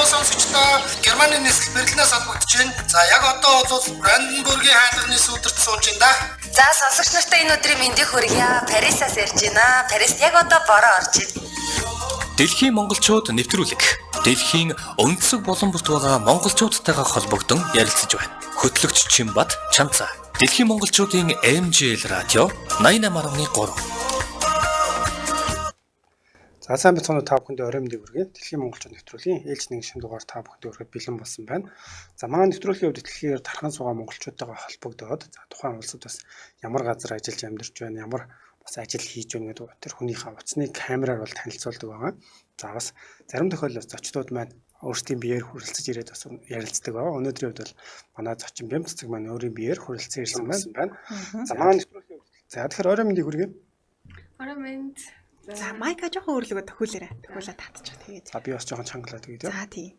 уу, сонсогчдоо. Германы нийслэл Берлинээс холбогдож байна. За, яг одоо бол Бранденбургийн хаалганы сүүдэрт сууж байна да. За, сонсогч нартай энэ өдрийн мэндийг хүргье. Парисаас ярьж байна. Парист яг одоо бороо орж байна. Дэлхийн монголчууд нэвтрүүлэг. Дэлхийн өнцөг булан бүрт байгаа монголчуудтайгаа холбогдон ярилцаж байна. Хөтлөгч Чимбат Чамцаа. Дэлхийн монголчуудын MJL радио 88.3. За, сайн байцгаана уу, та бүхэнд оройн мэндийг хүргэе. Дэлхийн монголчууд нэвтрүүлгийн ээлж нэг шинэ дугаар та бүхэнд хүрэхэд бэлэн болсон байна. За, манай нэвтрүүлгийн хувьд дэлхийгээр тархан суугаа монголчуудтайгаа холбогдоод, за, тухайн улсад бас ямар газар ажиллаж амьдарч байна, ямар бас ажил хийж байна гэдэг тэр хүнийхээ утасны камераар бол танилцуулдаг байгаа. За, бас зарим тохиолдолд зочдууд маань өөрсдийн биеэр хүрэлцэж ирээд бас ярилцдаг байгаа. Өнөөдрийн хувьд бол манай зочин Бям цэцэг маань өөрийн биеэр хүрэлцэн ирсэн байна. За, манай нэвтрүүлгийн хувьд, за, тэгэхээр оройн мэндийг хүргэе. Орой мэнд. За, майка жоохон өөрлөгөө төхүүлээрэ. Төхүүлээ татчих тэгээд. За, би бас жоохон чангалаад тэгээд. За, тий.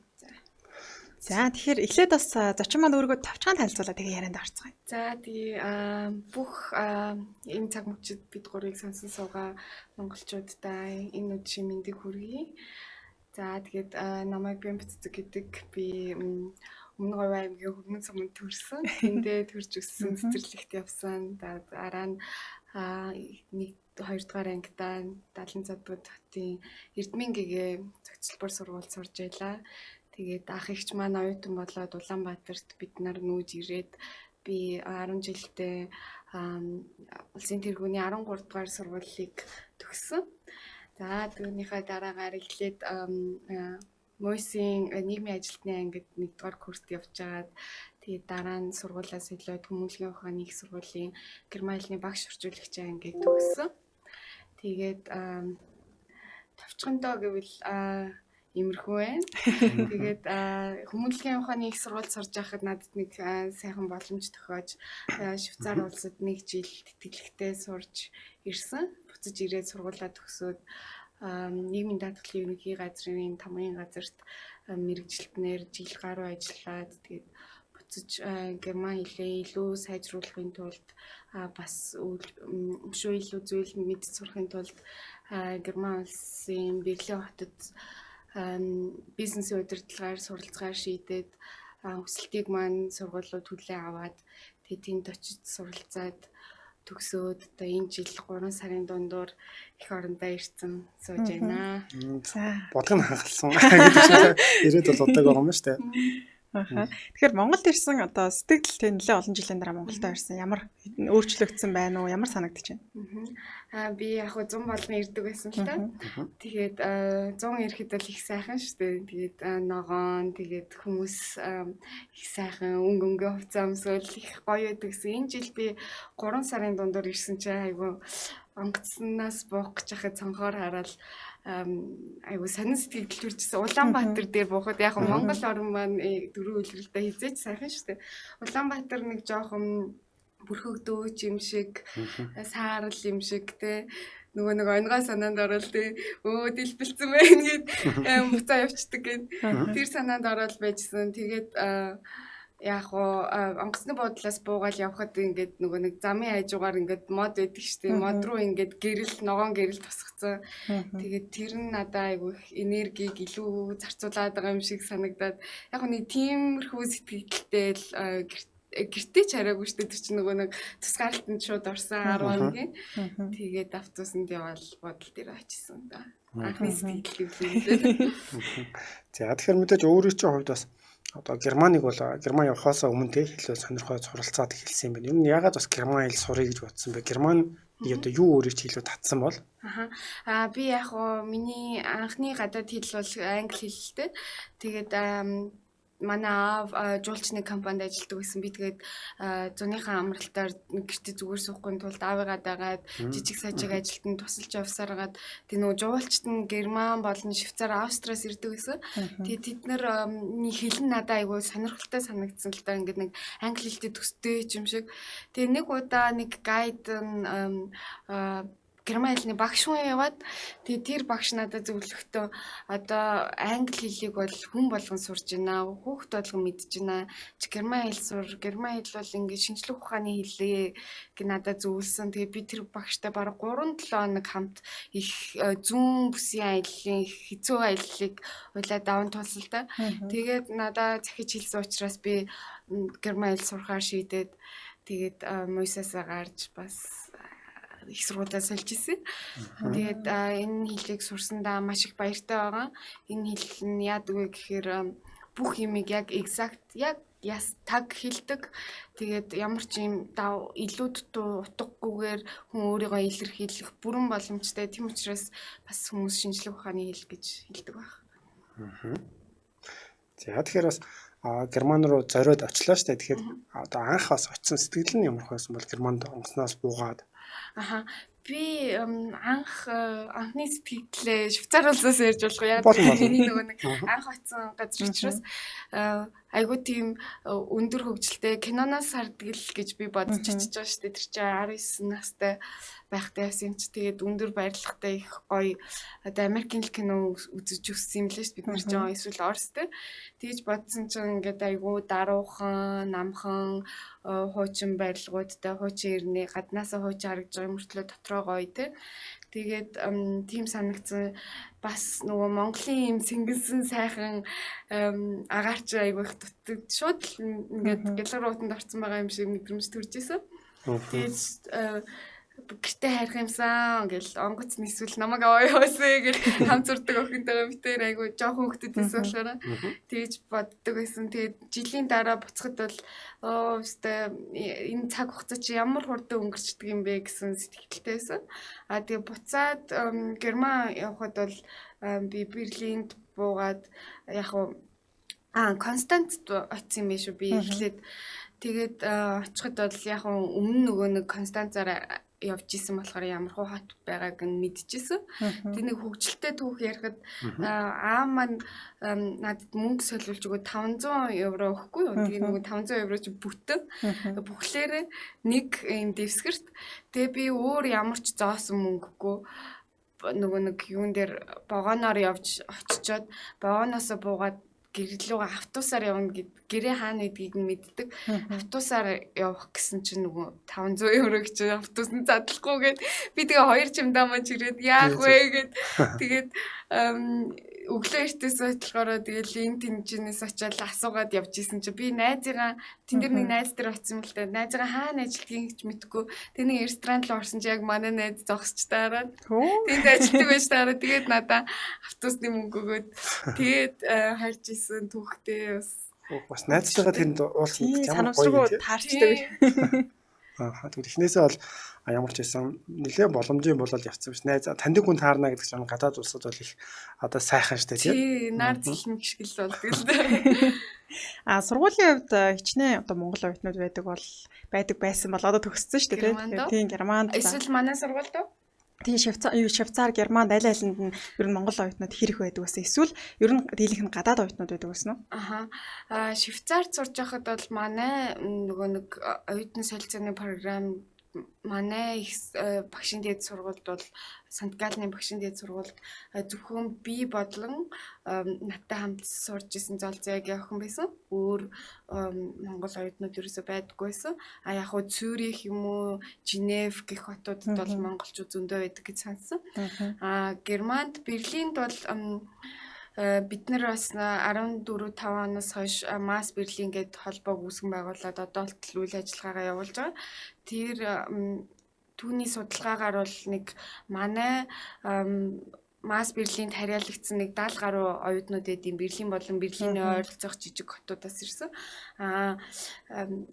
За, тэгэхээр эхлээд бас зочин маань өөрийгөө товчхон танилцуулаа, тэгээ ярианд орцгоё. За, тий, бүх энэ цаг мөчид бид гурыг сонсон суугаа монголчуудаа энэ өдрийн мэндийг хүргэе. За, тэгээд намайг Бям Цэцэг гэдэг, би Өмнө Говь аймгийн Хөрмөн суманд төрсөн. Тэндээ төрж өссөн, цэцэрлэгт явсан. Дараа нь нэг хоёрдугаар ангидаа 70 цадгад хотын Эрдмийн гэгээ зохицолбор сургуульд сурж байлаа. Тэгээд ах эгч маань оюутан болоод Улаанбаатарт бид нар нүүж ирээд би 10 жилдээ улсын тэргүүний 13 дугаар сургуулийг төгссөн. За, түүнийхээ дараагаар эхлээд МУИС-ийн нийгмийн ажилтны ангид 1-р курст явж байгаад, тэгээд дараа нь сургуулиас солиод хүмүүнлэгийн ухааны их сургуулийн герман хэлний багш орчуулагчийн ангийг төгссөн. Тэгээд товчхондоо гэвэл иймэрхүү байна. Тэгээд хүмүүнлэгийн ухааны их сургуульд сурж байхад надад нэг сайхан боломж тохиож, Швейцар улсад нэг жил тэтгэлэгтэй сурж ирсэн. Буцаж ирээд сургуулаа төгсөөд нийгмийн даатгалын ерөнхий газрын тамгын газарт мэргэжилтнээр жил гаруй ажиллаад, тэгээд буцаж герман хэлээ илүү сайжруулахын тулд, бас өшөө илүү зүйл мэдж сурахын тулд Герман улсын Берлин хотод бизнесийн удирдлагаар суралцгаар шийдээд, хүсэлтийг маань сургуулиуд хүлээн аваад, тэгээд тэнд очиж суралцаад төгсөөд одоо энэ жил 3 сарын дундуур эх орондоо ирсэн сууж байна. За. Бодлого нь хангалсан гэдэг чинь ирээд бол удааг байгаа юм шүү дээ. Аха. Тэгэхээр Монголд ирсэн одоо сэтгэл тэ нэлээ олон жилийн дараа Монголдо ирсэн, ямар өөрчлөгдсөн байна уу? Ямар санагдаж байна? Би яг хөө 100 болгон ирдэг байсан л та. Тэгээд 100 ирэхэд бол их сайхан шүү дээ. Тэгээд ногоон, тэгээд хүмүүс их сайхан өнгө өнгө хувцас өмсөөл их гоё байдаг гэсэн. Энэ жил би 3 сарын дундуур ирсэн чинь айгүй онгоцноос буух гэж хахад цонхоор хараад айгүй сонин сэтгэл төржсэн. Улаанбаатар дээр буухад яг Монгол орн маань дөрөв үлрэлдээ хизээч сайхан шүү дээ. Улаанбаатар нэг жоохон бүрхэгдөөч юм шиг, саарал юм шиг те, нөгөө нэг онгой санаанд орол те, өө дэлбэлцэн байна гэд буцаа явцдаг гэд тэр санаанд орол байжсан. Тэгээд яг уу онгоцны буудлаас буугаал явхад ингээд нөгөө нэг замын хажуугаар ингээд мод байдаг штеп, мод руу ингээд гэрэл, ногоон гэрэл тусгацсан. Тэгээд тэр нь надаа айгүй их энергийг илүү зарцуулаад байгаа юм шиг санагдаад, яг нэг тиймэрхүү сэтгэлдээ л гэртээ ч хараагүй штеп, тэр чинь нөгөө нэг тусгаарлалтанд шууд орсон 10 хоногийн. Тэгээд автобусанд яваал бодол дээр очисон да. Анхны сэтгэл гэвэл. За, тэгэхээр мэдээж өөрийн чинь хувьд бас одоо Германыг бол Герман явахаасаа өмнө те хэл сонирхоод суралцаад эхэлсэн юм байна. Ер нь яагаад бас герман хэл сурыг гэж бодсон бэ? Герман одоо юу өөрийг чи илүү татсан бол? Аха. Аа, би яг уу миний анхны гадаад хэл бол англи хэлтэй. Тэгээд манай аав жуулчны компанид ажилладаг байсан. Би тэгээд зуныхаа амралтаар гэртээ зүгээр суухгүй тулд аавыгаа дагаад жижиг сажиг ажилтанд тусалж явсараад, тэг нөгөө жуулчд нь Герман болон Швейцар, Австриас ирдэг байсан. Тэгээд тэд нарны хэл нь надад айгүй сонирхолтой санагдсан л да. Ингээд нэг англи хэлтэй төстэй юм шиг. Тэгээ нэг удаа нэг guide нь Герман хэлний багш хүн яваад, тэгээ тэр багш надад зөвлөхдөө одоо англи хэлийг бол хүн болгон сурж байна, хүүхэд болгон мэдж байна. Чи герман хэл сур, герман хэл бол ингээд шинжлэх ухааны хэлээ гэж надад зөвлөсөн. Тэгээ би тэр багштай бараг 3-7 хоног хамт их зүүн бүсийн аяллаа, их хэцүү аяллыг уйлаад даван туулсан л да. Тэгээд надад захиж хэлсэн учраас би герман хэл сурахаар шийдээд, тэгээд Мойсасаа гарч бас их сургуулиа сольж исэн. Тэгээд энэ хэлийг сурсандаа маш их баяртай байгаа. Энэ хэл нь яадаг вэ гэхээр бүх юмыг яг exact, яг яс таг хэлдэг. Тэгээд ямар ч юм дав илүү дутуу утгаггүйгээр хүн өөрийгөө илэрхийлэх бүрэн боломжтой. Тийм учраас бас хүмүүс шинжлэх ухааны хэл гэж хэлдэг байх. За, тэгэхээр бас Герман руу зориод очлоо штэ. Тэгэхээр одоо анх бас очсон сэтгэл нь ямар байсан бол Германд онгоцноос буугаад? Аха. Би анх анхны сэтгэлээ Швейцар улсаас ярьж болох уу? Яг миний нөгөө нэг анх очсон газар учраас айгуу тийм өндөр хөгжилтэй киноноос харддаг л гэж би бодож очиж байгаа шүү дээ. Тэр чинь 19 настай байхдаа явсан юм чи, тэгээд өндөр барилгатай их гоё одоо Америкийн л кино үзэж өссөн юм лээ шүү, бид нар ч эсвэл Орос те. Тэгж бодсон чинь ингээд айгуу даруухан, намхан, хуучин барилгуудтай, хуучин эрнээ, гаднаасаа хуучин харагдж байгаа мөртлөө дотроо гоё те. Тэгээд тийм санагдсан. Бас нөгөө Монголын юм сэнгэнсэн сайхан агаарч айгуу их дутдаг. Шууд л ингээд гялгар уутанд орсон байгаа юм шиг мэдрэмж төрж исэн. Тэгээд гэртээ хайрах юмсан гэл, онгоц нисвэл намайг аваа яваасаа гэл хамт сурдаг охинтойгоо битээр айгу жоохон хүүхдүүд байсан болохоор тэгж боддог байсан. Тэгээд жилийн дараа буцахад бол оо өстэй энэ цаг хугацаа чи ямар хурдан өнгөрчдөг юм бэ гэсэн сэтгэлтэй байсан. А тэгээ буцаад Герман явхад бол би Берлинд буугаад, яг уу Констанцд очсон юм биш үү би эхлээд. Тэгээд очиход бол яг өмнө нөгөө нэг Констанцаар явж исэн болохоор ямар хуу хот байгааг нь мэдчихсэн. Тэг нэг хөгжилтэй түүх ярихад аа маань надад мөнгө солиулж өгөө 500 евро өгөхгүй юу. Тэгээ нөгөө 500 евро чи бүтэн. Бүхлээр нэг юм дэвсгэрт. Тэгээ би өөр ямар ч зоосон мөнгөгүй нөгөө нэг юун дээр вагоноор явж очичоод, вагоноосоо буугаад гэрлүүгээ автобусаар явна гэд, гэрээ хаана гэдгийг нь мэддэг. Автобусаар явах гэсэн чинь нөгөө 500 евро гэж автобус нь задлахгүй гэд, би тэгээ хоёр чимдаа маань чирээд яах вэ гэд, тэгээд өглөө эртээс болохоор тэгэл энэ тэнжинээс очиад асуугаад явж исэн чи би найзыгаа тэн дээр нэг найз дээр очсон юм л та, найзыгаа хаана ажилладгийг ч мэдэхгүй. Тэр нэг ресторан руу орсон чи яг манай найз зогсож таарад тэнд ажилладаг байж таарад, тэгээд надаа автобусны мөнгө өгөөд, тэгээд харж исэн түүхтэй бас. Бас найзтайгаа тэнд уулзсан гэж ямар гоё таарчдаг. Аа, тэгвэл эхнээсээ бол ямар ч байсан нэлээд боломжийн болол явцсан биш. Найз таньдаг хүн таарна гэдэг чинь гадаад улсад бол их одоо сайхан штэ, тий. Тий, нар зэлэн гიშгэл болдог л дээ. А сургуулийн хувьд хичнээн одоо монгол оюутнууд байдаг бол байдаг байсан бол одоо төгссөн штэ, тий. Тийм, Германд. Эсвэл манай сургуульд уу? Тийм, Швейцар, Швейцар, Германд аль алинд нь ер нь монгол оюутнууд хэрэг байдаг байсан? Эсвэл ер нь дийлэнх нь гадаад оюутнууд байдаг байсан уу? Аха. А Швейцарт сурж байхад бол манай нөгөө нэг оюутан солилцооны програм, манай их багшийн дээд сургуульд бол, Сант-Галны багшийн дээд сургуульд зөвхөн би бодлон надтай хамт сурж исэн Золзаягийн охин байсан. Өөр монгол оюутнууд ерөөсөө байдаггүй байсан. А яг хуу Цюрих юм уу, Женев гэх хотуудад бол монголчууд зөндөө байдаг гэж сонссон. А Германд, Берлинд бол бид нар бас 14 5 оноос хойш Масс Берлин гээд холбоог үүсгэн байгуулад одоо болтол үйл ажиллагаагаа явуулж байгаа. Тэр түүний судалгаагаар бол нэг манай Масс Берлинд харьяалагдсан нэг 70 гаруй оюутнууд эдийн Берлин болон Берлиний ойролцоох жижиг хотуудаас ирсэн. Аа,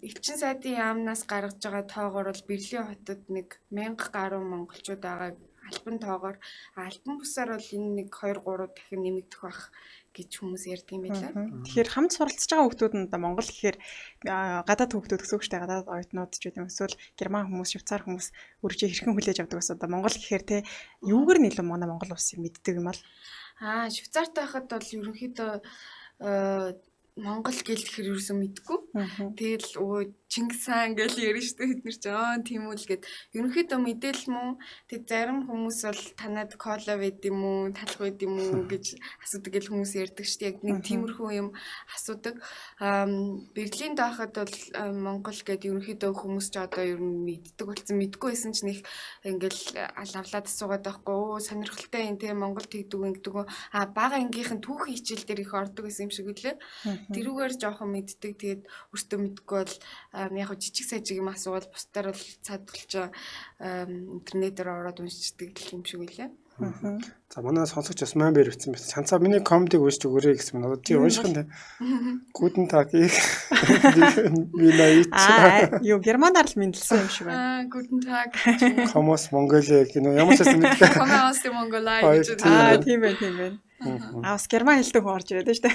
элчин сайдын яамнаас гаргаж байгаа тоогоор бол Берлин хотод нэг 1000 гаруй монголчууд байгаа албан тоогоор, албан бусаар бол энэ нэг 2 3 дахин нэмэгдэх байх гэж хүмүүс ярьдаг юм байлаа. Тэгэхээр хамт суралцж байгаа хүүхдүүд нь одоо монгол гэхээр гадаад хүүхдүүд гэсэн үг шүү дээ. Гадаад оюутнууд ч гэдэг юм, эсвэл герман хүмүүс, швейцар хүмүүс үржээ хэрхэн хүлээж авдаг гэсэн, одоо монгол гэхээр те юугаар нь илүү манай монгол улсыг мэддэг юм бол? Аа, Швейцарт байхад бол ерөнхийдөө монгол гэл гэхэр ерөөсөө мэдгүй. Тэгэл өө Чингис хаан гэж ярина шүү дээ бид нар чи аа тийм үү л гэд. Ерөнхийдөө мэдээлэл мөн. Тэг зарим хүмүүс бол танад кола байд юм уу, талх байд юм уу гэж асуудаг гэл хүмүүс ярьдаг шүү дээ. Яг нэг тиймэрхүү юм асуудаг. Берлинд байхад бол Монгол гэд ерөнхийдөө хүмүүс ч одоо ер нь мэддэг болсон. Мэдгүй байсан ч нэг ингээл алавлаад асуугаад байхгүй. Өө сонирхолтой юм те Монгол тэгдэг ингэдэг. А бага ангийнхан түүхийн хичээл дээр их ордог гэсэн юм шиг үлээ. Тэрүүгээр жоохон мэддэг. Тэгээд өөртөө мэдгүй бол яг жижиг сажиг юм асуувал бусдаар бол цаадгалч интернетээр ороод уншчихдаг юм шиг үлээ. За манай сонсогч Осман бэр бичсэн байсан. Чанцаа миний комедиг уншиж өгөөрэй гэсэн юм. Одоо чи унших нь Guten Tag ich bin Аа юу германаар л мэдлсэн юм шиг байна. Аа Guten Tag. Komme aus Mongolia гэнэ ямар ч байсан мэдлээ. Komme aus der Mongolei гэж. Аа тийм байх тийм байх. Аа бас герман хэлтэй хүн орж ирээд байна шүү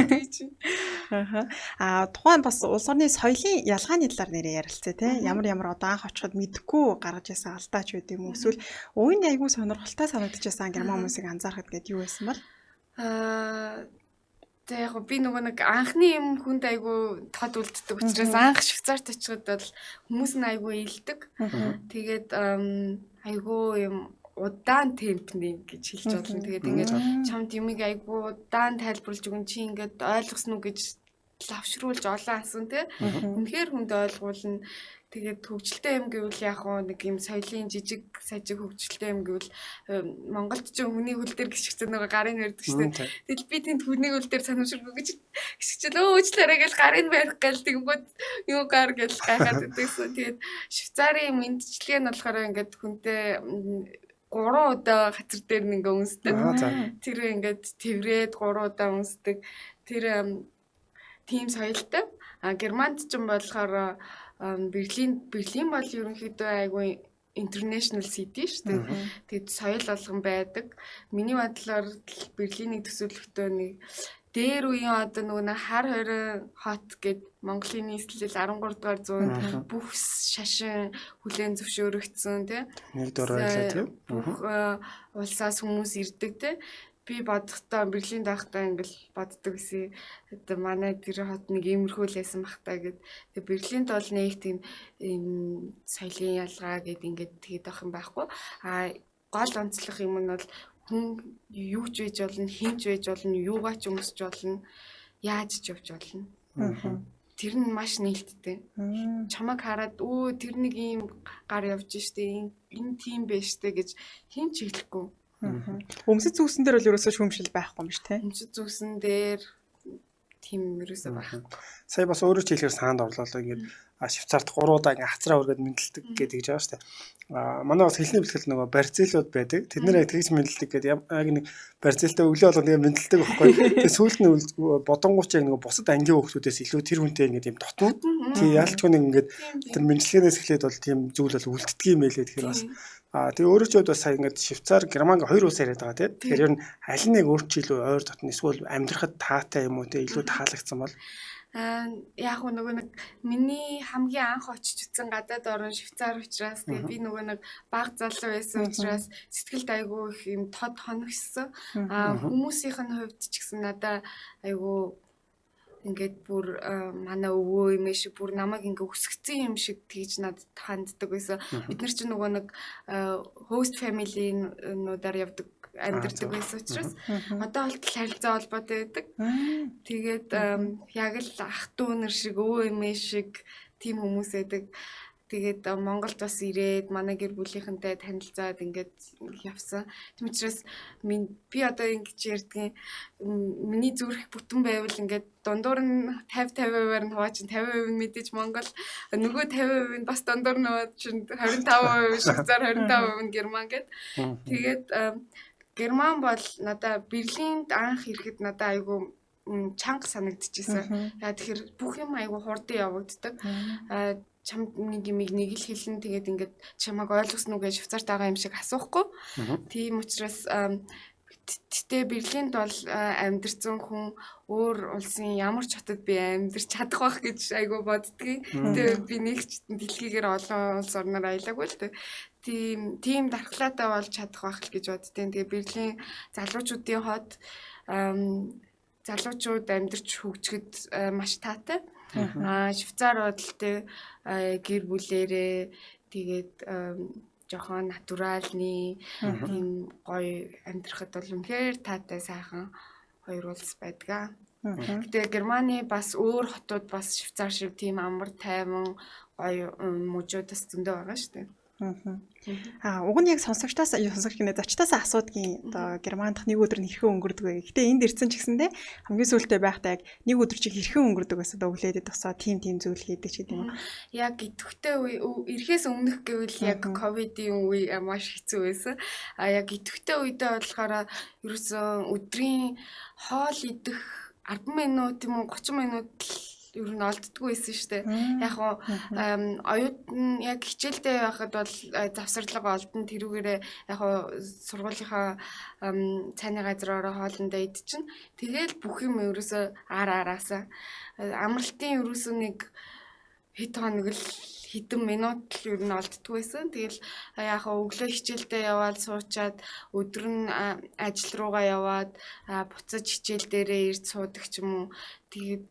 дээ. Аа. Аа тухайн бас улс орны соёлын ялгааны талаар нэрээ ярилцъя те. Ямар ямар одоо анх очиход мэдгүй гаргаж ирсэн алдаач байд юм уу? Эсвэл уйн айгүй сонирхолтой санагдчихсан герман хүмүүсийг анзаархад гээд юу байсан бол? Аа За яг би нөгөө нэг анхны юм хүнд айгүй тод үлддэг учраас анх Швейцарт очиход бол хүмүүс нь айгүй ээлдэг. Тэгээд айгүй юм удаан темпний гэж хэлж болно. Тэгээд ингээд чамд юмыг айгүй удаан тайлбарлаж өгөн чи ингээд ойлгосон уу гэж лавшруулж олон асуун те. Үнэхээр хүнд ойлгуулна. Тэгээд хөгжилтэй юм гэвэл яг хоо нэг юм соёлын жижиг сажиг хөгжилтэй юм гэвэл Монголд ч хүний хөл дээр гიშгцэн нөгөө гарын барьдаг шүү дээ. Тэгэл би тэнд хүний хөл дээр санамширгүй гэж гიშгчэл өө уучлаарай гэж гарын барих гал тэгэнгүүт юу гар гэж гайхаад идэгсэн. Тэгээд Швейцарын мэндчилгээ нь болохоор ингээд хүнтэй 3 удаа хацар дээр нь ингээ үнсдэг. Тэр ингээд тэрврээд 3 удаа үнсдэг. Тэр тийм соёлтой. А Германд ч юм болохоор Берлин бол ерөнхийдөө айгүй international city шүү дээ. Тэгээд соёл болгон байдаг. Миний бодлоор Берлинийг төсөөлөхдөө нэг дээр үеийн одоо нөгөө нэг хар хорин хот гэд Монголын нийслэл 13 дугаар зуунд бүх шашин хүлээн зөвшөөрөгдсөн тий. Нэг дор байлаа тий. Бүх улсаас хүмүүс ирдэг тий. Би бодохдоо Берлинд байхдаа ингээл боддог гэсэн. Одоо манай тэр хот нэг иймэрхүү л байсан бах та гэд. Тэгээ Берлинд бол нэг тийм ийм соёлын ялгаа гэд ингээд тэгээд авах юм байхгүй. А гол онцлог юм нь бол хүн юу ч байж болно, хэн ч байж болно, юугаа ч өмсөж болно, яаж ч явж болно. Тэр нь маш нээлттэй. Чамайг хараад өө тэр нэг ийм гар явж штэ, энэ тийм байж штэ гэж хэн ч хэлэхгүй. Өмсөж зүгсэн дээр бол ерөөсөө шүүмжил байхгүй юм биш те. Өмсөж зүгсэн дээр тийм ерөөсөө байхгүй. Сая бас өөрөө ч хэлэхээр саанд орлоо л ингээд Швейцарт 3 удаа ингээд хацраа өргөд мэдлдэг гэдэг гэж байгаа шүү дээ. А манай бас хэлний бэлтгэл нөгөө барьцээлүүд байдаг. Тэд нэр яг тэгж мэдлдэг гэдэг яг нэг барьцээлтэй өглөө болгоно тэгээ мэдлдэг байхгүй. Тэгээ сүүлд нь бодонгууч яг нөгөө бусад ангийн хүүхдүүдээс илүү тэр хүнтэй ингээд юм дотно. Тий ялчгүй нэг ингээд тэр мэдлэгнээс эхлээд бол тийм зүйл бол үлддэг юм байлээ. Тэгэхээр бас тэгээ өөрөө ч хувьд бас сая ингээд Швейцар, Герман хоёр улс яриад байгаа тий. Тэгэхээр ер нь аль нэг өөр чи илүү ойр дотно эсвэл амьдрахад таатай юм уу тий илүү таалагдсан бол яг нөгөө нэг миний хамгийн анх очиж үтсэн гадаад орн Швейцар учраас тэгээ би нөгөө нэг баг залуу байсан учраас сэтгэлд айгүй их юм тод хоногссон. А хүмүүсийнх нь хувьд ч гэсэн надаа айгүй ингээд бүр манай өвөө юм шиг бүр намайг ингээ өсгцэн юм шиг тэгж надад ханддаг байсан. Бид нар чинь нөгөө нэг host family-нуудаар явдаг амьдардаг байсан учраас одоо болтол харилцаа холбоотой байдаг. Тэгээд яг л ах トゥ нар шиг өвөө эмээ шиг тийм хүмүүс байдаг. Тэгээд Монголд бас ирээд манай гэр бүлийнхэнтэй танилцаад ингээд явсан. Тийм учраас би одоо ингэж ярьдгийн миний зүрх бүтэн байвал ингээд дундуур нь 50 50%-аар нь хуваа чинь 50% нь мэдээж Монгол, нөгөө 50% нь бас дундуур нь хуваа чинь 25% Швейцар, 25% нь Герман гэд. Тэгээд Герман бол надаа Берлинд анх ирэхэд надаа айгүй чанга санагдчихсэн. Яа тэгэхээр бүх юм айгүй хурдан явагддаг. Чамд нэг юмыг нэг л хэлэн тэгээд ингээд чамайг ойлгосон уу гэж Швейцарт байгаа юм шиг асуухгүй. Тийм учраас гэтээ Берлинд бол амьдарсан хүн өөр улсын ямар ч хотод би амьдарч чадах байх гэж айгүй боддгийг. Тэгээ би нэг ч дэлхийгээр олон улс орноор аялаагүй л дээ. Тийм дархлаатай болж чадах байх л гэж боддیں۔ Тэгээ Берлин залуучуудын хот залуучууд амьдарч хөгжихэд маш таатай. Швейцар бол тэ гэр бүлэрээ тэгээд жоохон натуралны тийм гоё амьдрахад бол үнэхээр таатай сайхан хоёр улс байдаг. Гэтэ Германы бас өөр хотууд бас Швейцар шиг тийм амар тайван гоё мужууд бас зөндөө байгаа шүү дээ. Уг нь яг сонсогчдоос сонсогч гинэ зочдоос асуудгийн одоо Герман дахь нэг өдөр нь хэрхэн өнгөрдөг вэ? Гэтэ энд ирсэн ч гэсэндээ хамгийн сүүлдээ байхдаа яг нэг өдөр чи хэрхэн өнгөрдөг гэсэн одоо өглөөд тусаа тийм зүйл хийдэг ч гэдэг юм уу. Яг идэвхтэй үе ирэхээс өмнөх гэвэл яг ковидын үе маш хэцүү байсан. Яг идэвхтэй үедээ болохоор ерөөсөн өдрийн хоол идэх 10 минут юм уу 30 минут л ер нь олддггүй байсан шүү дээ. Яг уу оюутан яг хичээлдээ байхад бол завсарлага олдон тэрүүгээрээ яг уу сургуулийнхаа цайны газар ороо хоолндоо идчихнэ. Тэгэл бүх юм ерөөсөө ар араасаа амралтын ерөөсөө нэг хэд хоног л хэдэн минут л ер нь олддггүй байсан. Тэгэл яг өглөө хичээлдээ яваад суучаад өдөр нь ажил руугаа яваад буцаж хичээл дээрээ ирж суудаг ч юм уу. Тэгээд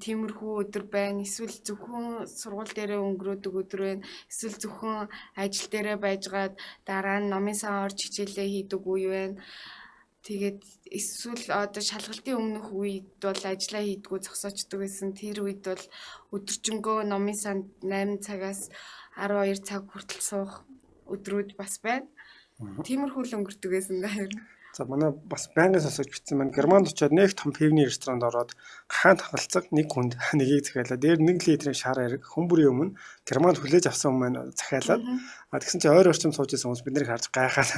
тиймэрхүү өдөр байна. Эсвэл зөвхөн сургууль дээрээ өнгөрөөдөг өдөр байна. Эсвэл зөвхөн ажил дээрээ байжгаад дараа нь номын сан орж хичээлээ хийдэг үе байна. Тэгээд эсвэл одоо шалгалтын өмнөх үед бол ажиллаа хийдгүү зогсоочдөг байсан. Тэр үед бол өдөржингөө номын санд 8 цагаас 12 цаг хүртэл суух өдрүүд бас байна. Тиймэрхүү л өнгөрдөг байсан даа. За манай бас байнгын сонсогч бичсэн маань Германд очиод нэг том пивний ресторанд ороод хаан тахалцаг нэг хүнд нэгийг захиалаа. Дээр 1 литрийн шар ариг хүн бүрийн өмнө Германд хүлээж авсан хүн маань захиалаад тэгсэн чинь ойр орчим сууж исэн хүмүүс бид нарыг харж гайхаад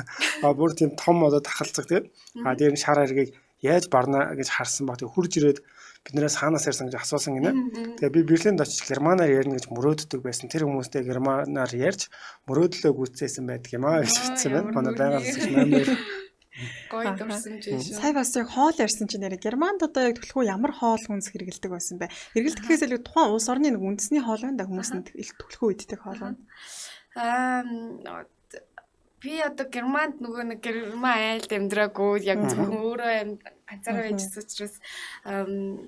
бүр тийм том одоо тахалцаг тийм дээр нь шар аргийг яаж барна гэж харсан баг. Тэг хурж ирээд биднээс хаанаас ярьсан гэж асуусан гинэ. Тэгээ би Берлинд очиж германаар ярина гэж мөрөөддөг байсан. Тэр хүмүүстэй германаар ярьж мөрөөдлөө гүйцээсэн байдаг юм аа гэж хэлсэн байна. Манай байгаль сонсогч маань гоё дурсамж шүү. Сая бас яг хоол ярьсан чинь нэрэ Германд одоо яг түлхүү ямар хоол хүнс хэрэгэлдэг байсан бэ? Хэрэгэлдэг гэхээс илүү тухайн улс орны нэг үндэсний хоол байна да хүмүүс нь түлхүү иддэг хоол байна. Би одоо Германд нөгөө нэг Герман айлд амьдраагүй яг зөвхөн өөрөө ганцаараа байжсэн учраас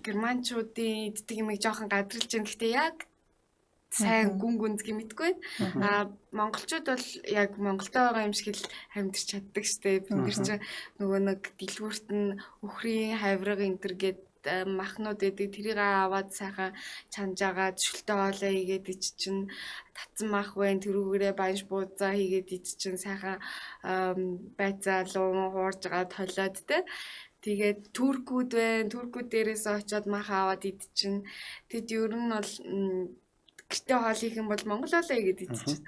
германчуудын иддэг юмыг жоохон гадралж байна. Гэхдээ яг сайн гүн гүнзгий мэдгүй. Монголчууд бол яг Монголдо байгаа юм шиг л амьдарч чаддаг штэ. Бид нар чинь нөгөө нэг дэлгүүрт нь өхрийн хавраг энэ төр гээд махнууд байдаг. Тэрийг аваад сайхан чанжаагаад шүлтэ хоолоо хийгээд ич чинь татсан мах байна. Тэрүүгээрээ банш бууцаа хийгээд ич чинь сайхан байцаа луун хуурж байгаа толиод те. Тэгээд туркууд байна. Туркууд дээрээс очиод мах аваад идчихэн. Тэд ер нь бол гэртээ хоол хийх юм бол монгол хоолоо хийгээд идчихсэн.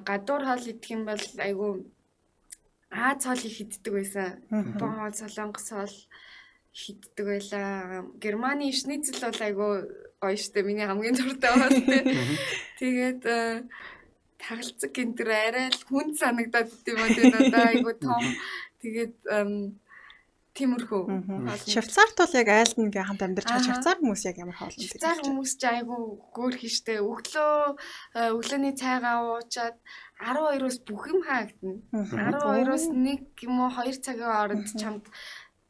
Гадуур хоол идэх юм бол айгүй Аз хоол их иддэг байсан. Япон хоол, солонгос хоол их иддэг байлаа. Германы шницел бол айгүй гоё штэ. Миний хамгийн дуртай хоол тэ. Тэгээд тагалцаг гинтэр арай л хүнд санагдаад идэв юм аа надаа айгүй том. Тэгээд тиймэрхүү. Швейцарт бол яг айлд ингээ хамт амьдарч байгаа швейцар хүмүүс яг ямар хоол иддэг? Швейцар хүмүүс ч айгүй хөөрхөн штэ. Өглөөний цайгаа уучаад 12-оос бүх юм хаагдана. 12-оос 1 юм уу 2 цагийн хооронд чамд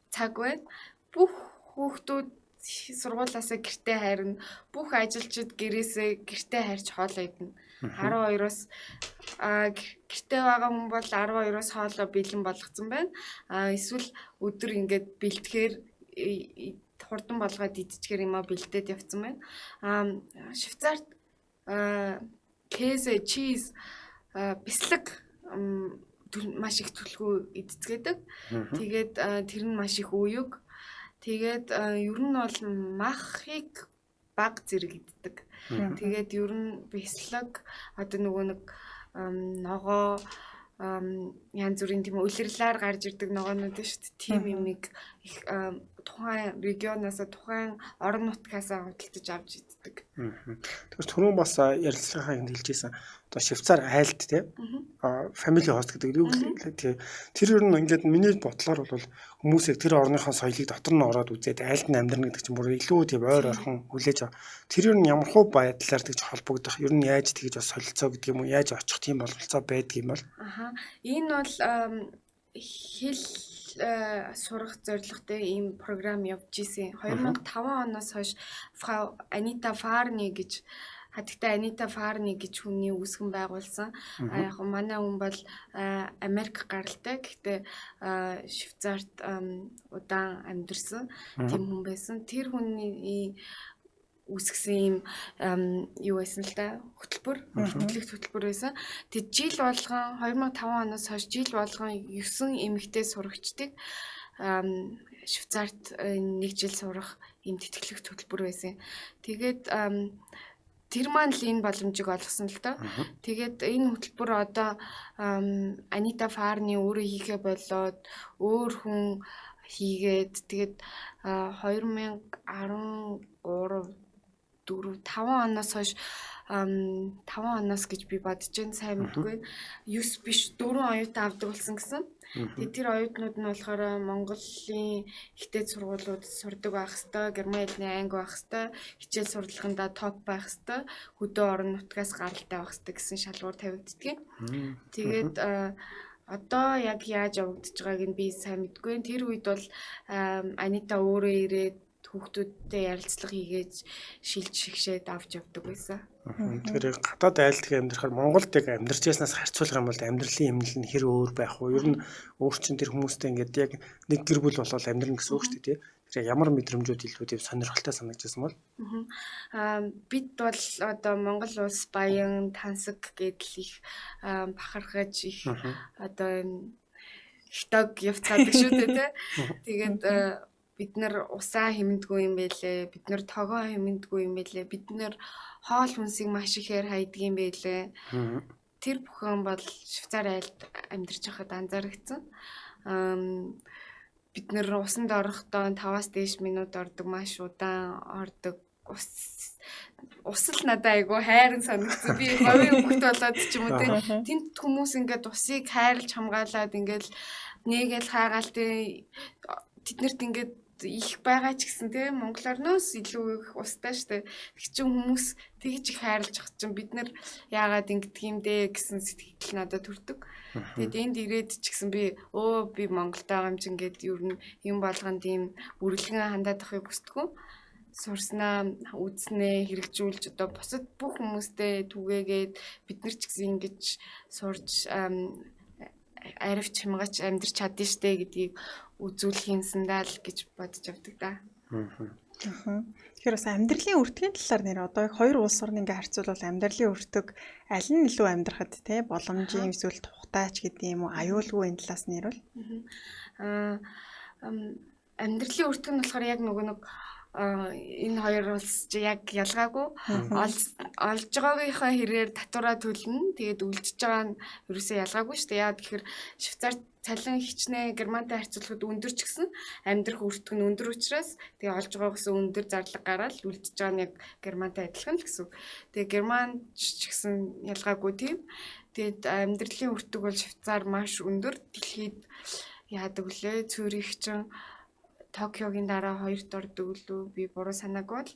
цаг байна. Бүх хүүхдүүд сургуулаасаа гэртээ харина. Бүх ажилчид гэрээсээ гэртээ харьж хоол идэнэ. 12-оос гэртээ байгаа хүн бол 12-оос хоолоо бэлэн болгоцсон байна. Эсвэл өдөр ингээд бэлтгэхээр хурдан болгоод идчихээр юмаа бэлдээд явцсан байна. Швейцарт кэсэ, чиз, бислэг маш их түлхүү идцгээдэг. Тэгээд тэр нь маш их үег. Тэгээд ер нь бол махыг баг зэрэг иддэг. Тэгээд ер нь бислэг одоо нөгөө нэг ногоо янз бүрийн тийм улирлаар гарч ирдэг ногоонууд шүү дээ. Тийм юмыг их тухайн регионоос тухайн орон нутгаас худалдаж авч иддэг. Тэгэхээр түрүүн бас ярилцлагаа энд хэлжсэн. Одоо Швейцар айлд те family host гэдэг юу гэлээ тий. Тэр ер нь ингээд миний бодлоор бол хүмүүсийг тэр орныхоо соёлыг дотор нь ороод үзээд айлд нь амьдрна гэдэг чинь бүр илүү тийм ойр орхон хүлээж ав. Тэр ер нь ямар хуу байдлаар тэгж холбогдох, ер нь яаж тэгж бас солилцоо гэдэг юм уу, яаж очих тийм бололцоо байдаг юм бол? Аха. Энэ бол хэл сурах зорилготой ийм програм явж исэн. 2005 оноос хойш Frau Анита Фарни гэж гэхдээ Анита Фарни гэж хүний үүсгэн байгуулсан. Яг манай хүн бол Америк гаралтай. Гэхдээ Швейцарт удаан амьдарсан тийм хүн байсан. Тэр хүний үүсгэсэн юм юу байсан л да, хөтөлбөр, тэтгэлэгт хөтөлбөр байсан. Тэг жил болгон 2005 оноос хойш жил болгон 9 эмэгтэй сурагчдыг Швейцарт нэг жил сурах ийм тэтгэлэгт хөтөлбөр байсан. Тэгээд тэр маань л энэ боломжийг олгосон л доо. Тэгээд энэ хөтөлбөр одоо Анита Фарни өөрөө хийхээ болоод өөр хүн хийгээд тэгээд 2013 4 5 оноос хойш 5 оноос гэж би бодож байна, сайн мэдгүй. 9 биш 4 оюутан авдаг болсон гэсэн. Тэгээд тэр оюутнууд нь болохоор Монголын ихтэй сургуулиуд сурдаг байх хэвээр, герман хэлний анги байх хэвээр, хичээл сурлагандаа топ байх хэвээр, хөдөө орон нутгаас гаралтай байх хэвээр гэсэн шалгуур тавигддаг. Тэгээд одоо яг яаж явагдаж байгааг нь би сайн мэдгүй. Тэр үед бол Анита өөрөө ирээд хүүхдүүдтэй ярилцлага хийгээд шилж шигшээд авч явдаг байсан. Тэгэхээр гадаад айлтгын амьдрахаар Монголд яг амьдарч яснаас харьцуулах юм бол амьдралын эмнэл нь хэр өөр байх вэ? Ер нь өөр чинь тэр хүмүүстэй ингээд яг нэг гэр бүл болол амьдрна гэсэн үг шүү дээ, тий. Тэр ямар мэдрэмжүүд илүү тийм сонирхолтой санагдчихсан бол? Бид бол одоо Монгол улс баян тансаг гэдэл их бахархаж их одоо их дог явцгаадаг шүү дээ, тий. Тэгээд бид нар усаа хэмнэдгүй юм байлээ, бид нар тогоо хэмнэдгүй юм байлээ, бид нар хоол хүнсийг маш ихээр хайдаг юм байлээ. Тэр бүхэн бол Швейцар айлд амьдарч байхад анзаарэгдсэн. Бид нар усанд орохдоо 5-аас дээш минут ордог, маш удаан ордог. Ус л надад айгүй хайран санагдсан. Би говийн хүүхэд болоод ч юм уу те. Тэнд хүмүүс ингээд усыг хайрлж хамгаалаад ингээд нэгээл хайгаал те. Тэднэрт ингээд их байгаа ч гэсэн те Монгол орноос илүү их устай штэ. Тэг чинь хүмүүс тэгж их хайрлаж ах чинь бид нар яагаад ингэдэг юм дээ гэсэн сэтгэл надад төрдөг. Тэгээд энд ирээд ч гэсэн би би Монголд байгаа юм чинь гээд ер нь юм болгонд ийм үргэлгэн хандаад авахыг хүсдэггүй. Сурснаа, үзснээ хэрэгжүүлж одоо бусад бүх хүмүүстэй түгээгээд бид нар ч гэсэн ингэж сурж аривч хямгач амьдрч чадна штэ гэдгийг үзүүлэх юмсандаа л гэж бодож явдаг да. Тэгэхээр бас амьдралын өртгийн талаар нэр одоо хоёр улс орн ингээ харьцуулбал амьдралын өртөг аль нь илүү амьдрахад те боломжийн эсвэл тухтаач гэдэг юм уу аюулгүй энэ талаас нь ярил. Амьдралын өртөг нь болохоор яг нөгөө нэг энэ хоёр улс чи яг ялгаагүй олж байгаагийнхаа хэрээр татвараа төлнө. Тэгээд үлдчихэж байгаа нь ерөөсөө ялгаагүй шүү дээ. Яа тэгэхээр Швейцар цалин хичнээн Германтай харьцуулахад өндөр ч гэсэн амьдрах өртөг нь өндөр учраас тэгээ олж байгаагаас өндөр зарлага гараад үлдчихэж байгаа нь яг Германтай адилхан л гэсэн үг. Тэгээ Герман ч гэсэн ялгаагүй тийм. Тэгээд амьдралын өртөг бол Швейцар маш өндөр. Дэлхийд яадаг лээ? Цүрих чинь Токиогийн дараа хоёрт ордог лүү, би буруу санаагүй бол.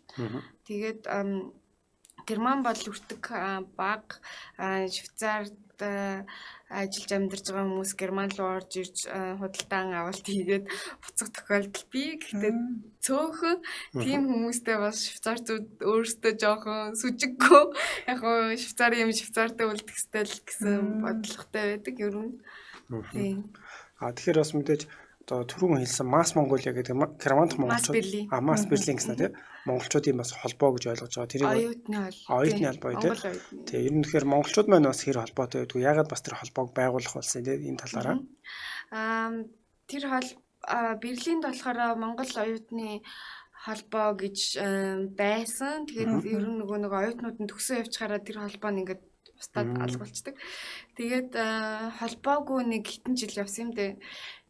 Тэгээд Герман бол өртөг бага, Швейцарт ажиллаж амьдарч байгаа хүмүүс Герман руу орж ирж худалдаан авалт хийгээд буцах тохиолдол бий. Гэхдээ цөөхөн тийм хүмүүстэй бас швейцарчууд өөрсдөө жоохон сүжиггүй. Яг гоо Швейцарын юм Швейцартай үлдэх ёстой л гэсэн бодлоготой байдаг ер нь. Тийм. А тэгэхээр бас мэдээж одоо түрүүн хэлсэн Масс Монголиа гэдэг герман дахь монголчууд Масс Берлин гэсэн тийм монголчуудын бас холбоо гэж ойлгож байгаа. Тэрийг оюутны холбоо тийм. Тэгээ ер нь тэгэхээр монголчууд маань бас хэр холбоотой байдгүй. Яагаад бас тэр холбоог байгуулах болсон тийм энэ талаараа? Тэр Берлинд болохоор Монгол оюутны холбоо гэж байсан. Тэгээд ер нь нөгөө нэг оюутнууд нь төгсөө явчихаараа тэр холбоо нь ингээд устдаад алга болчдөг. Тэгээд холбоогүй нэг хэдэн жил явсан юм дээ.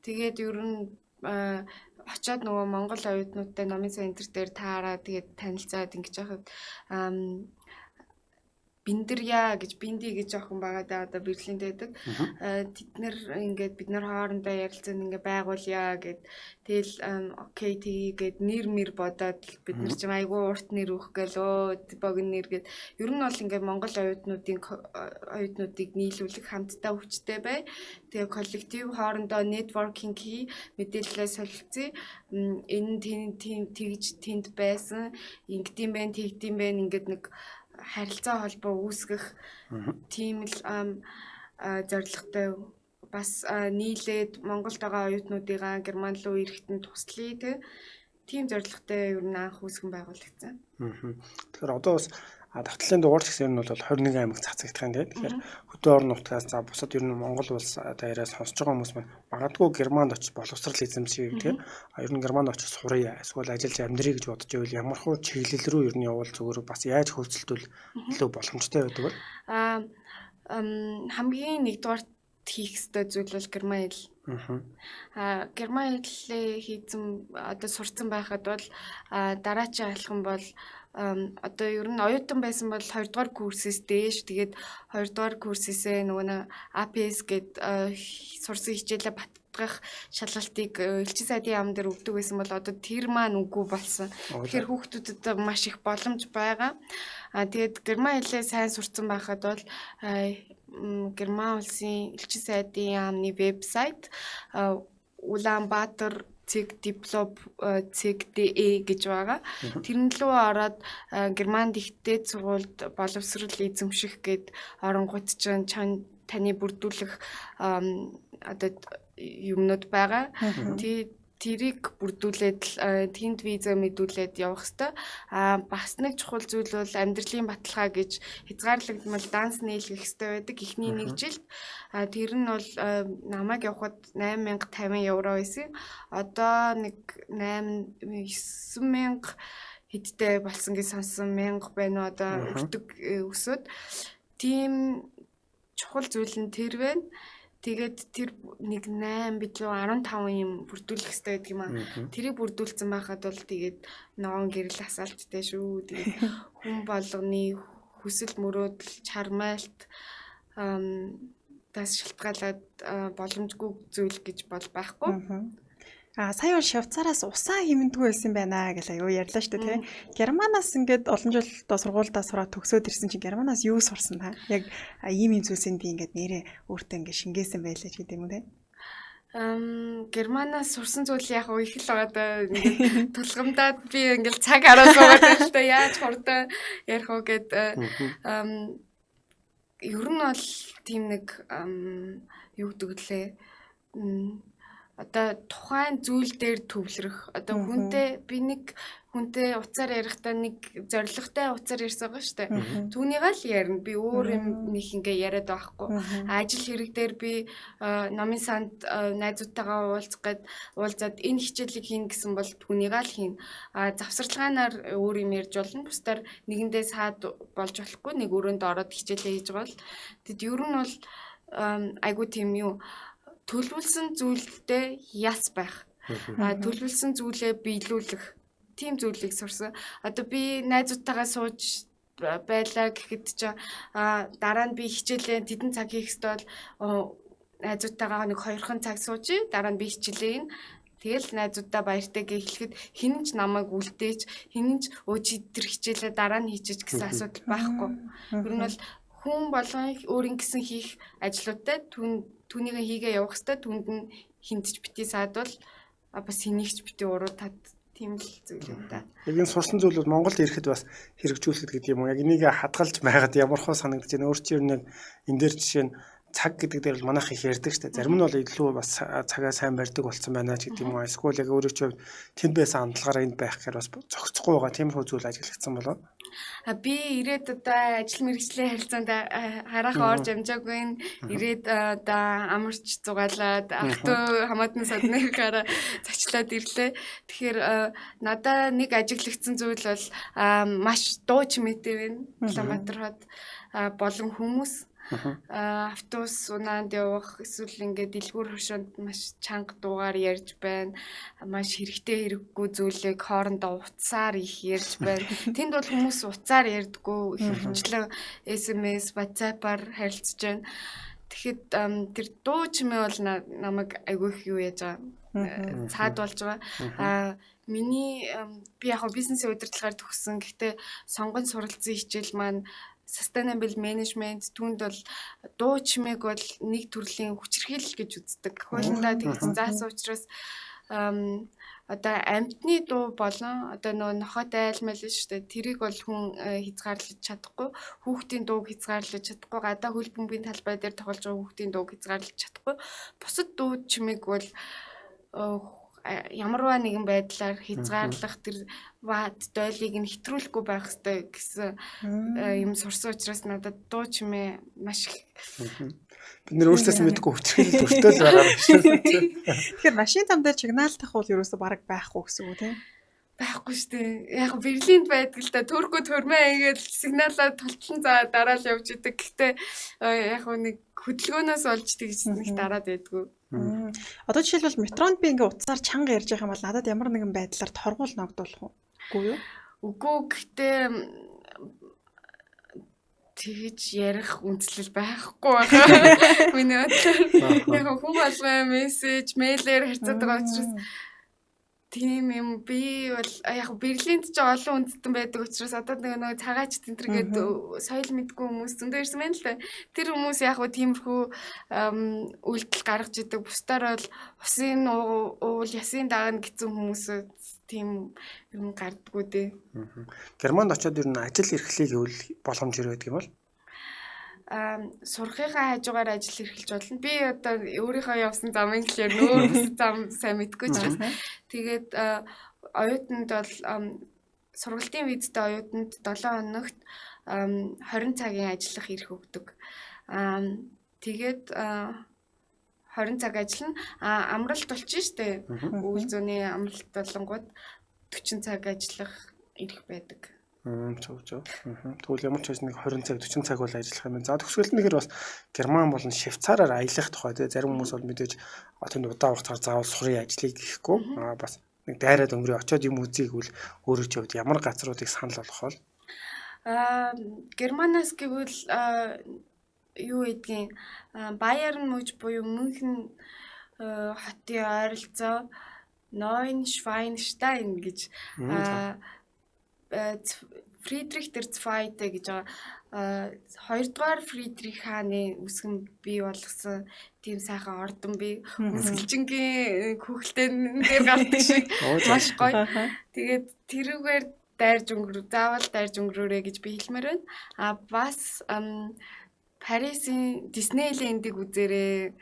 Тэгээд ер нь очиод нөгөө Монгол оюутнуудтай номын центр дээр таараа тэгээд танилцаад ингэж яхад Бэндэрья гэж Бинди гэж охин байгаа да одоо Берлинд байдаг. Тэд нэр ингээд бид нар хоорондоо ярилцсан ингээд байгуулъя гэд. Тэгэл окей тгий гэд нэр мэр бодоод бид нар ч айгүй урт нэр өгөх гээл өө богино нэр гэд. Ер нь бол ингээд Монгол оюутнуудыг нийлүүлэх хамтдаа хүчтэй бай. Тэгээ коллектив хоорондоо networking хий, мэдээлэлээ солилцъя. Энэ тийм тэгж тэнд байсан, ингэдэм байх, тэгдэм байх ингээд нэг харилцаа холбоо үүсгэх тийм л зорилготой бас нийлээд Монголд байгаа оюутнуудыгаа Герман руу ирэхэд нь туслая тийм зорилготой ер нь анх үүсгэн байгуулагдсан. Тэгэхээр одоо бас давтлалын дугаар ч гэсэн ер нь бол 21 аймаг цацагдах юм тийм. Тэгэхээр хөдөө орон нутгаас за бусад ер нь Монгол улс даяараа сонсож байгаа хүмүүс маань магадгүй Германд очиж боловсрал эзэмших тийм. Ер нь Германд очиж суръя эсвэл ажиллаж амьдрья гэж бодож байвал ямар хуу чиглэл рүү ер нь явбал зүгээр бас яаж хөөцөлдвөл илүү боломжтой байдаг вэ? Хамгийн нэгдүгээр хийх ёстой зүйл бол герман хэл. Герман хэлээ хийцэн одоо сурцсан байхад бол дараачийн алхам бол одоо ер нь оюутан байсан бол 2 дугаар курсээс дээш тэгээд 2 дугаар курсээсээ нөгөө нэг APS гээд сурсан хичээлээ батгах шалгалтыг элчин сайдын яам дээр өгдөг байсан бол одоо тэр маань үгүй болсон. Тэгэхээр хүүхдүүдэд маш их боломж байгаа. Тэгээд герман хэлээ сайн сурцсан байхад бол Герман улсын элчин сайдын яамны вебсайт Улаанбаатар .diplom.de гэж байгаа. Тэрэн лүү ороод Германд их дээд сургуульд боловсрал эзэмших гээд оронгууд чинь таны бүрдүүлэх одоо юмнууд байгаа. Тэрийг бүрдүүлээд тэнд виза мэдүүлээд явах хэвээр. Бас нэг чухал зүйл бол амьдралын баталгаа гэж хязгаарлагдмал данс нийлгэх хэвээр байдаг эхний нэг жилд. Тэр нь бол намайг явхад 8050 евро байсан. Одоо нэг 8 9000 хэдтэй болсон гэж сонссон, 1000 байна уу одоо өртөг өсөөд. Тийм чухал зүйл нь тэр байна. Тэгээд тэр нэг 8 билүү 15 юм бүрдүүлэх хэрэгтэй байдаг юм аа. Тэрийг бүрдүүлсэн байхад бол тэгээд ногоон гэрэл асаалттай шүү. Тэгээд хүн болгоны хүсэл мөрөөдөл, чармайлт тас шалтгаалаад боломжгүй зүйл гэж бол байхгүй. Сая бол Швейцараас усаа хэмнэдгүй байсан байна гэж аюу ярьлаа шүү дээ, тий. Германаас ингээд олон жил одоо сургуульдаа сураад төгсөөд ирсэн чинь Германаас юу сурсан та? Яг ийм ийм зүйлсийг би ингээд нэрээ өөртөө ингээд шингээсэн байлаа ч гэдэг юм уу, тий. Германаас сурсан зүйл яг их л байгаа даа. Ингээд тулгамдаад би ингээд цаг хараа суугаад байна л да. Яаж хурдан ярих уу гэд. Ер нь бол тийм нэг юу гэдэг лээ. Одоо тухайн зүйл дээр төвлөрөх. Одоо хүнтэй би нэг хүнтэй уцаар ярихдаа нэг зорилготой уцаар ярьсан байгаа шүү дээ. Түүнийг л ярина. Би өөр юм нэг ингээ яриад байхгүй. Ажил хэрэг дээр би номын санд найзуудтайгаа уулзах гээд уулзаад энэ хичээлийг хийнэ гэсэн бол түүнийг л хийнэ. Завсарлагаанаар өөр юм ярьж болно. Бусдаар нэгэндээ саад болж болохгүй. Нэг өрөөнд ороод хичээлээ хийж байгаа бол тэд ер нь бол айгуу тийм юу төлөвлөсөн зүйлдээ яс байх. Төлөвлөсөн зүйлээ биелүүлэх тийм зүйлийг сурсан. Одоо би найзуудтайгаа сууж байлаа гэхэд чинь дараа нь би хичээлээ тэдэн цаг хийх ёстой бол найзуудтайгаа нэг 2хан цаг сууж, дараа нь би хичээлээ ин. Тэгэл найзуудаа баяртай гэж хэлэхэд хэн ч намайг үлдээж, хэн ч өө чи тэр хичээлээ дараа нь хийчих гэсэн асуудал байхгүй. Ер нь бол хүн болгон өөрийн гэсэн хийх ажлуудтай түүнийг хийгээ явах хэвээр түнд нь хинтж бити саадвал бас хэнийгч бити уруу тат тийм л зүйл юм да. Яг энэ сурсан зүйл бол Монголд ирэхэд бас хэрэгжүүлэхэд гэдэг юм уу? Яг энийг хадгалж байгаад ямар хөө санагдаж байна. Өөр чинь нэг энэ дээр жишээ нь цаг гэдэг дээр бол манайх их ярьдаг штэ. Зарим нь бол илүү бас цагаа сайн барьдаг болсон байна ч гэдэг юм уу. Эсвэл яг өөрөө ч тэнд байсан хандлагаараа энд байх гэхээр бас зохицохгүй байгаа. Тиймэрхүү зүйл ажиглагдсан болоо. Би ирээд одоо ажил мэргэжлийн харилцаанд хараахан орж амжаагүй. Ирээд одоо амарч зугаалаад ах トゥ хамаатан садныхаараа зочлоод ирлээ. Тэгэхээр надаа нэг ажиглагдсан зүйл бол маш дуу чимээтэй байна. Улаанбаатар хот болон хүмүүс. Автобус унаанд явах эсвэл ингээд дэлгүүр хошоонд маш чанга дуугаар ярьж байна. Маш хэрэгтэй хэрэггүй зүйлийг хоорондоо утсаар их ярьж байна. Тэнд бол хүмүүс утсаар ярьдаггүй, ихэвчлэн SMS, WhatsApp-аар харилцаж байна. Тэгэхэд тэр дуу чимээ бол намайг айгүй их юу яаж байгаа, цаад болж байгаа. Миний би яг бизнесийн удирдлагаар төгссөн. Гэхдээ сонгон суралцсан хичээл маань sustainable management, түүнд бол дуу чимээг бол нэг төрлийн хүчирхийлэл гэж үздэг. Хуулиндаа тэгж заасан учраас одоо амьтны дуу болон одоо нөгөө нохойтой айлмал шүү дээ. Тэрийг бол хүн хязгаарлаж чадахгүй, хүүхдийн дууг хязгаарлаж чадахгүй, гадаа хөл бөмбөгийн талбай дээр тоглож байгаа хүүхдийн дууг хязгаарлаж чадахгүй. Бусад дуу чимээг бол ямарваа нэгэн байдлаар хязгаарлах, тэр ват дойлыг нь хэтрүүлэхгүй байх ёстой гэсэн юм сурсан учраас надад дуу чимээ маш их. Бид нэр өөрсдөөс мэдгүй хүчрхийлэл өртөөл байгаа юм шиг. Тэгэхээр машин зам дээр чигнаалтах бол ерөөсөө бараг байхгүй гэсэн үг тийм. Байхгүй шүү дээ. Яг Берлинд байдаг л да. Төрхөө төрмөө ингээд сигналаа толтлон за дараа л явж идэг. Гэхдээ яг нэг хөдөлгөөнөөс олж тэгж нэг дараад байдгүй. Одоо жишээлбэл метронд би ингээ утсаар чанга ярьж байгаа юм бол надад ямар нэгэн байдлаар торгуул ногдуулах уу? Үгүй юу? Үгүй, гэхдээ тэгж ярих үндслэл байхгүй байгаа. Миний бодлоор яг хүн болгон мессеж, мэйлээр харьцаад байгаа учраас тийм юм. Би бол яг Берлинд ч олон үндэстэн байдаг учраас одоо нэг цагаач тентэр гээд соёл мэдгүй хүмүүс зөндөө ирсэн байна л да. Тэр хүмүүс яг хөө тиймэрхүү үйлдэл гаргаж идэг. Бусдаар бол усын уул ясын дагна гэсэн хүмүүс тийм юм гардггүй дээ. Германд очиод ер нь ажил эрхлэхийг гэвэл боломж ирээд юм бол сурахынхаа хажуугаар ажил эрхэлж болно. Би одоо өөрийнхөө явсан замын талаар нөөр бус зам сайн мэдгүй учраас. Тэгээд оюутанд бол сургалтын визтэй оюутанд 7 хоногт 20 цагийн ажиллах эрх өгдөг. Тэгээд 20 цаг ажиллана. Амралт болчих штэ. Үйл зүйний амралт болонгууд 40 цаг ажиллах эрх байдаг. Зөв зөв. Тэгвэл ямар ч байсан нэг 20 цаг 40 цаг бол ажиллах юм. За төгсгөл нь гэхээр бас Герман болон Швейцараар аялах тухай тий зарим хүмүүс бол мэдээж тэнд удаан хугацаар заавал сурын ажлыг гэхгүй бас нэг дайраад өнгөрөө очиод юм үзье гэвэл өөрөө ч явд ямар газруудыг санал болгох вэ? Германаас гэвэл юу гэдгийг Байерн мужи буюу Мюнхен хотын ойролцоо Neuschwanstein гэж Фридрих der Zweite гэж байгаа хоёрдугаар Фридрих хааны үсгэн бий болгосон тийм сайхан ордон бий. Үнсгэлжингийн хүүхэлдэйн дээр гардаг шиг маш гоё. Тэгээд тэрүүгээр дайрж өнгөрөө, заавал дайрж өнгөрөөрэй гэж би хэлмээр байна. А бас Парисын Диснейлендийг үзээрэй.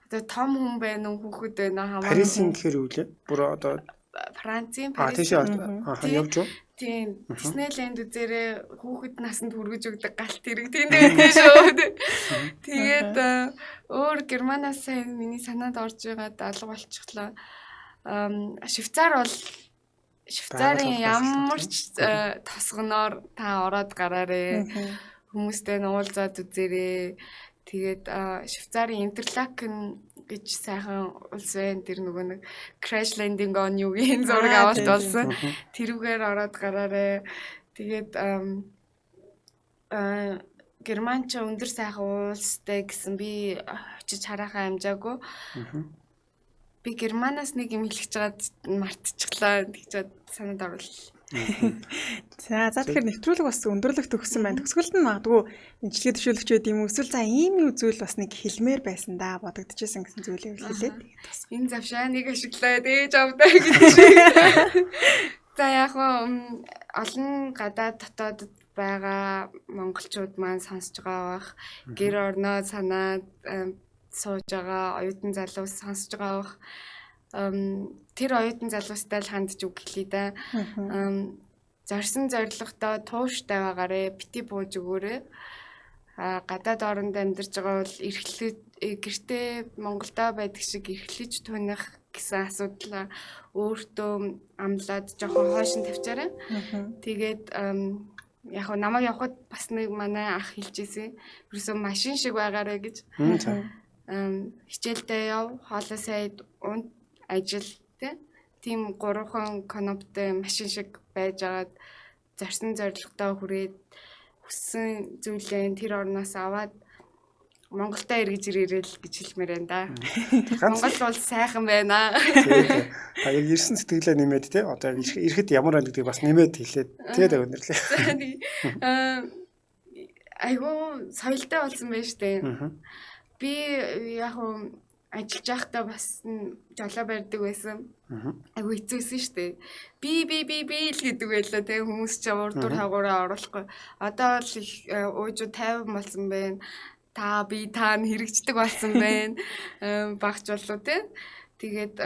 Одоо том хүн байна уу, хүүхэд байна уу хамаагүй. Парисын гэхээр юу лээ? Бүр одоо Францын Парис. Тийшээ явж юу? Тийм, Диснейленд үзээрэй, хүүхэд насанд хүргэж өгдөг галт тэрэг тийм дээ шүү. Тэгээд өөр Германаас сайн миний санаанд орж байгаад алга болчихлоо. Швейцар бол Швейцарын ямар ч тосгоноор та ороод гараарэ. Хүмүүстэй уулзаад үзээрэй. Тэгээд Швейцарын Интерлакен гэж сайхан улс байна. Тэр нөгөө нэг Crash Landing on You-гийн зураг авалт болсон. Тэрүүгээр ороод гараарэ. Тэгээд Герман ч өндөр сайхан улстай гэсэн би очиж харахаа амжаагүй. Би Германаас нэг юм хэлэх чагаад мартчихлаа. Тэгж санаанд оруулаа. За тэгэхээр нэвтрүүлэг бас өндөрлөх төгссөн байна. Төгсгөлд нь магадгүй эмчилгээ төвшөөлөгч байд юм уу? Эсвэл за ийм юу зүйл бас нэг хэлмээр байсан да бодогдчихсэн гэсэн зүйлийг хэлээд тэгээд бас энэ завшаа нэг ашиглаад ээж авдаа гэдэг шиг. За яг олон гадаад дотоодод байгаа монголчууд маань сонсож байгаа бах. Гэр орноо санаад сууж байгаа оюутан залуус сонсож байгаа бах. Тэр оюутан залуустай л хандж үг хэлье да. Зорьсон зорилгодоо тууштай байгаарэ, бити бууж өгөөрэй. Гадаад оронд амьдарч байгаа бол эрхлэж гэртээ Монголдо байдаг шиг эрхлэж тунах гэсэн асуудлаа өөртөө амлаад жоохон хойш нь тавьчаарай. Тэгээд Яг хөө намайг явхад бас нэг манай ах хэлжсэн. Ерөөсөө машин шиг байгаарэ гэж. Хичээлдээ яв, хоолоо сайд, унт ажил тий. Тийм гурван кноптой машин шиг байж агаад зорьсон зорилгодоо хүрээд хүссэн зүйлээ тэр орноос аваад Монголдо эргэж ирээрэй л гэж хэлмээр байна да. Монгол бол сайхан байна. Та яг ирсэн сэтгэлээ нэмээд те одоо яг ирэхэд ямар байна гэдгийг бас нэмээд хэлээд тэгээд өндөрлөө. Айгуу соёлтой болсон байж тээ. Би яг уу ажиллаж байхдаа бас жолоо барьдаг байсан. Айгуу хэцүү байсан шүү дээ. Би би би би л гэдэг байлаа те хүмүүс ч урд дур хаагаараа оруулахгүй. Одоо л их уужуу 50 болсон байна. Та би та нь хэрэгждэг болсон байна. Багч болов те. Тэгээд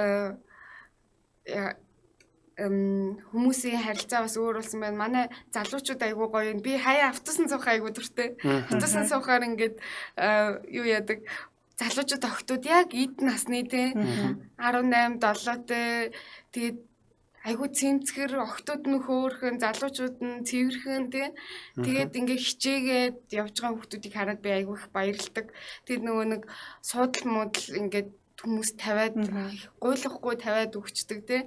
хүмүүсийн харилцаа бас өөр болсон байна. Манай залуучууд айгуу гоё юм. Би хаяа автобусан суух айгуу дуртай. Автобусан суухаар ингээд юу яадаг залуучууд охтууд яг эд насны те 18 7-тэй тэгээд айгуу цэмцгэр охтууд нь хөөрхөн залуучууд нь цэвэрхэн тий. Тэгээд ингээ хичээгээд явж байгаа хүмүүсийг хараад би айгуу их баярлдаг. Тэгээд нөгөө нэг суудал муудал ингээд хүмүүс тавиад гуйлахгүй тавиад өгчдөг тий.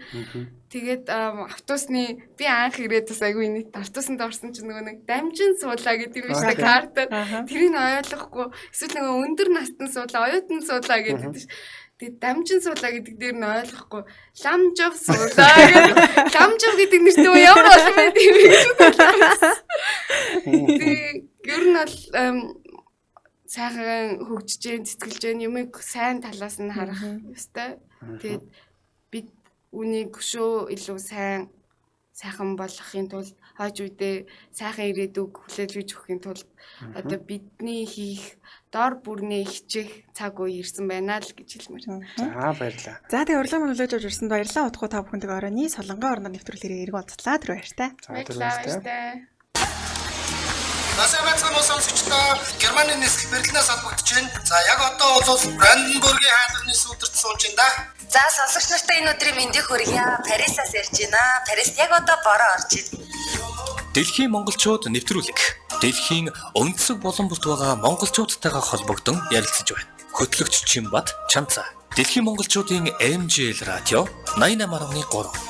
Тэгээд автобусны би анх ирээд бас айгүй нийт автобусанд орсон чинь нөгөө нэг дамжин суулаа гэдэг юм шиг картаар тэрийг ойлгохгүй эсвэл нөгөө өндөр настан суулаа оюутан суулаа гэдэг чинь тэгээд дамжин суулаа гэдэг дээр нь ойлгохгүй ламжав суулаа гэдэг ламжав гэдэг нэртэй ямар олон байд юм бэ гэж бодлоо. Тэгээд ер нь бол сайхан хөгжиж जैन цэцгэлж जैन юмыг сайн талаас нь харах ёстой. Тэгээд бид үнийг өшөө илүү сайн сайхан болгохын тулд хойч үедээ сайхан ирээдүг хүлээлгэж өгөхийн тулд одоо бидний хийх дор бүрнээ хичээх цаг үе ирсэн байна л гэж хэлмээр. За баярлалаа. За тэгээ урилга маань хүлээж авч ирсэнд баярлалаа. Удахгүй та бүхэндээ оройн Солонгон орноор нэвтрүүлгээр эргэн уулзлаа. Тэр баяртай. За тэр баяртай. Насаа байцгаана уу сонсогчдоо. Германы нислэг Берлинээс холбогдож байна. За яг одоо бол Бранденбургийн хаалганы сүүдэрт сууж байна да. За сонсогч нартай энэ өдрийн мэндийг хүргье. Парисаас ярьж байна. Парист яг одоо бороо орж байна. Дэлхийн монголчууд нэвтрүүлэг. Дэлхийн өнцөг булан бүрт байгаа монголчуудтайгаа холбогдон ярилцаж байна. Хөтлөгч Чимбат Чанцаа. Дэлхийн монголчуудын MJL радио 88.3.